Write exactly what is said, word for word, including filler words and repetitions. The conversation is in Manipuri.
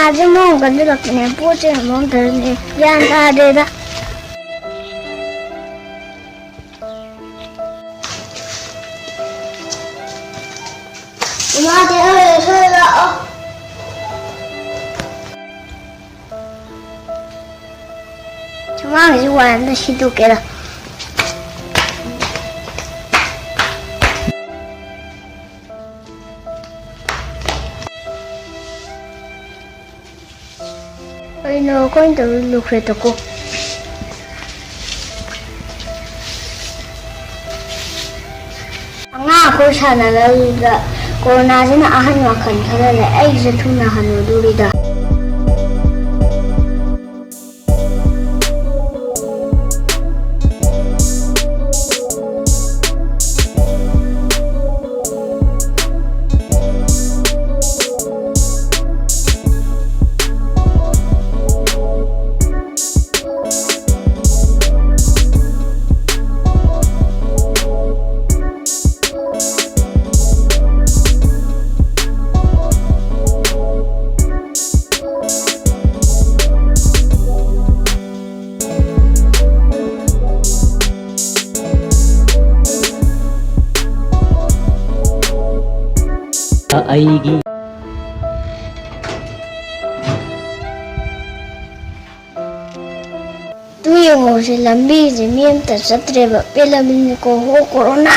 ꯑꯗꯨ ꯃꯑꯣꯡ ꯀꯟꯁꯤꯜꯂꯛꯄꯅꯦ, ꯄꯣꯠ ꯆꯩ ꯑꯃꯃꯝꯇꯅꯦ, ꯒ꯭ꯌꯥꯟ ꯇꯥꯗꯦꯗ꯫ ꯏꯃꯥ, ꯀꯩꯅꯣ ꯂꯩꯔꯁꯨ ꯂꯥꯛꯑꯣ꯫ ꯁꯨꯃꯥꯡꯁꯤ ꯋꯥꯏ ꯑꯝꯇ ꯁꯤꯠꯇꯣꯛꯀꯦꯗ꯫ ꯀꯩꯅꯣ ꯑꯩꯈꯣꯏꯅ ꯇꯧꯔꯤ ꯂꯨꯈ꯭ꯔꯦꯗꯀꯣ꯫ ꯑꯉꯥꯡ ꯑꯩꯈꯣꯏ ꯁꯥꯟꯅꯔꯗꯨꯗ ꯀꯣꯔꯣꯅꯥꯁꯤꯅ ꯑꯍꯟ ꯋꯥꯈꯜ ꯈꯔ ꯂꯩ꯫ ꯑꯩꯒꯤꯁꯨ ꯊꯨꯅ ꯍꯟꯅꯨꯗꯣꯔꯤꯗ꯫ ꯑꯩꯒꯤ ꯇꯨ ꯌꯦꯡꯉꯣꯁꯦ, ꯂꯝꯕꯤꯁꯦ ꯃꯤ ꯑꯝꯇ ꯆꯠꯇ꯭ꯔꯦꯕ, ꯄꯦꯜꯂꯕꯅꯤꯀꯣ, ꯍꯣ ꯀꯣꯔꯣꯅꯥ꯫